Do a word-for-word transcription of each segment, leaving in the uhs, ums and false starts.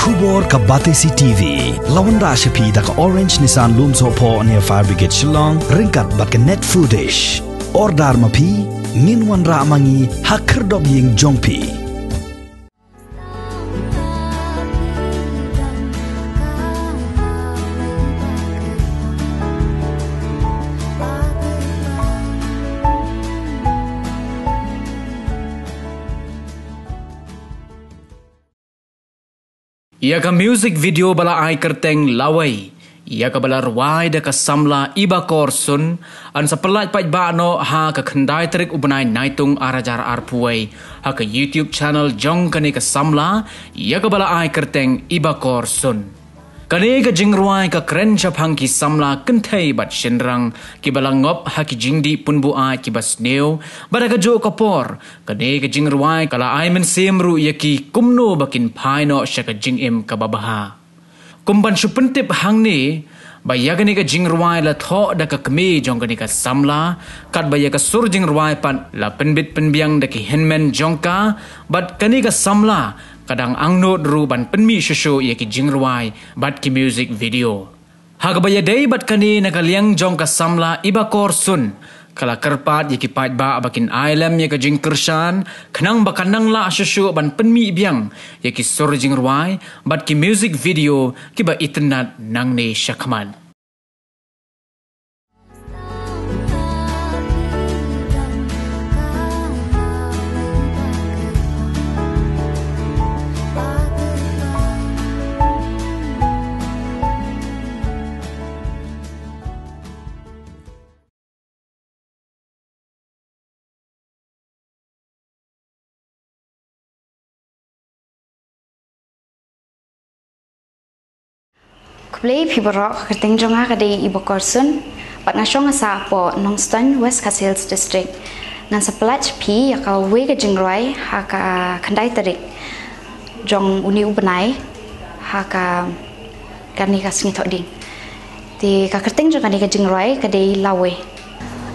Khubor ka Batesi T V. La wanrah sha phi da ka Orange Nissan Lumsohphoh near Fire Brigade Shillong, ryngkat bad ka Net Foodish. Order ma phi, ngin wanrah ma ngi ha khyrdop ïing jong phi. Ïa ka music video ba la ai kyrteng Lawei, ïa kaba la rwai da ka samla Ibakor Sun, yn sa pyllait paidbah noh ha ka khyndai tarik u bnai Naitung ar hajar arphew wei ha ka YouTube channel jong kane ka samla, ïa kaba la ai kyrteng Ibakor Sun. Kane ka jingrwai ka kren shaphang ki samla kynthei bad shynrang kiba la ngop ha ki jingdih pynbuaid kiba sniew, bad ha kajuh ka por kane ka jingrwai ka la ai mynsiem ruh ïa ki kumno ba kin phai noh sha ka jingim kaba bha. Kum ban shu pyntip hangne ba ïa kane ka jingrwai la thoh da ka kmie jong kane ka samla, katba ïa ka sur jingrwai pat la pynbit pynbiang da ki hynmen jong ka, bad kane ka samla ka dang angnud ruh ban pynmih shuh shuh ïa ki jingrwai bad ki music video. Ha kaba ïadei bad kane, na ka liang jong ka samla Ibakor Sun, ka la kyrpad ïa ki paidbah ba kin ai lem ïa ka jingkyrshan, khnang ba kan nang lah shuh shuh ban pynmih biang ïa ki sur jingrwai bad ki music video kiba itynnad nangne shakhmat. Khublei phi baroh, ka kyrteng jong nga ka dei Ibakor Sun, bad nga shong nga sah hapoh Nongstoiñ, West Khasi Hills District. Ngan sa pyllait sha phi ïa kawei ka jingrwai ha ka khyndai tarik jong une u bnai ha ka kane ka sngi Thohdieng. Te ka kyrteng jong kane ka jingrwai ka dei Lawei.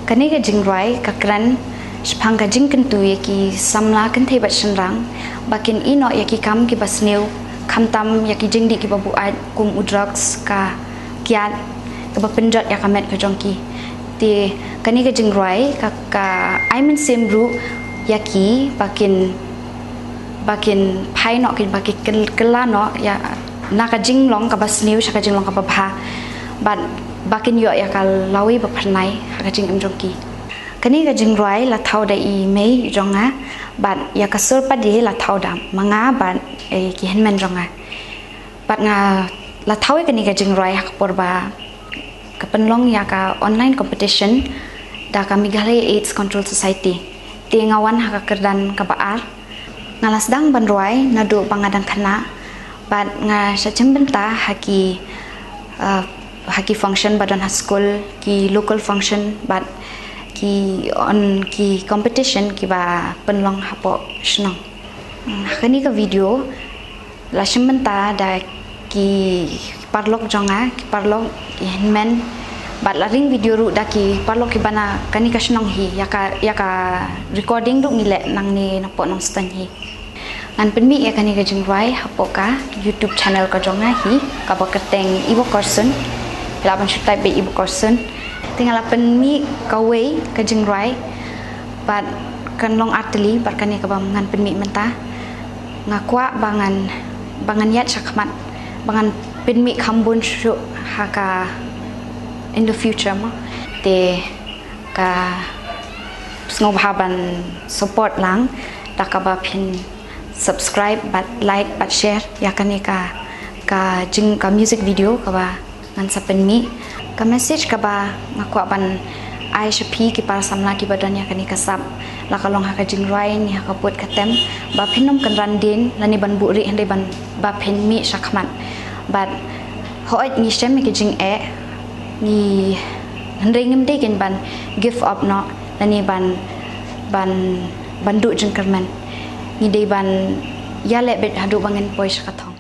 Kane ka jingrwai ka kren shaphang ka jingkyntu ïa ki samla kynthei bad shynrang ba kin ïeh noh ïa ki kam kiba sniew, khamtam ïa ki jingdih kiba buaid kum u drugs, ka kiad, kaba pynjot ïa ka met ka jong ki. Te kane ka jingrwai ka, ka ai mynsiem ruh ïa ki ba kin, ba kin phai noh, ki, ba ki kyl-, kylla noh ïa na ka jinglong kaba sniew sha ka jinglong kaba bha, bad ba kin ïoh ïa ka lawei ba phyrnai ha ka jingim jong ki. Kane ka jingrwai la thaw da i mei jong nga, bad ïa ka sur pat de la thaw da ma nga bad, eh, ki hynmen jong nga. Bad nga la thaw ïa kane ka jingrwai ha ka por ba ka pynlong ïa ka online competition da ka Meghalaya AIDS Control Society. Te nga wan ha ka kyrdan kaba ar. Nga la sdang ban rwai naduh ba nga dang khynnah, bad nga shah chim bynta ha ki, uh, ha ki function ba don ha skul, ki local function, bad ki on, ki competition kiba pynlong hapoh shnong. Hmm, ha kane ka video la shim bynta da ki paralok jong nga, ki paralok, ki hynmen, bad la ring video ruh da ki paralok kiba na kane ka shnong hi, ïa ka, ïa ka recording ruh ngi leh nangne napoh Nongstoiñ hi. Ngan pynmih ïa kane ka jingrwai hapoh ka YouTube channel ka jong nga hi, kaba kyrteng Ibakor Sun. Phi lah ban shu type beit Ibakor Sun. Te nga la pynmih kawei ka jingrwai, bad kan long artylli bad kane kaba ngan pynmih mynta. Nga kwah ba ngan, ba ngan ïaid shakhmat, ba ngan pynmih kham bun shuh ha ka in the future mo. Te ka sngewbha ban support lang da kaba phin subscribe bad like bad share ïa kane ka, ka jing, ka music video kaba ngan sa pynmih. Ka message kaba nga kwah ban ai sha phi ki para samla kiba don ïa kane ka sap, la ka long ha ka jingrwai ne ha ka pud ka tem, ba phin ym kynran dien lane ban buhrieh hynrei ban, ba phin mih shakhmat. Bad hooid ngi shem ïa ki jingeh, ngi, hynrei ngim dei kein ban give up noh lane ban, ban, ban duh jingkyrmen. Ngi dei ban ïaleh beit haduh ba ngin poi sha ka thong.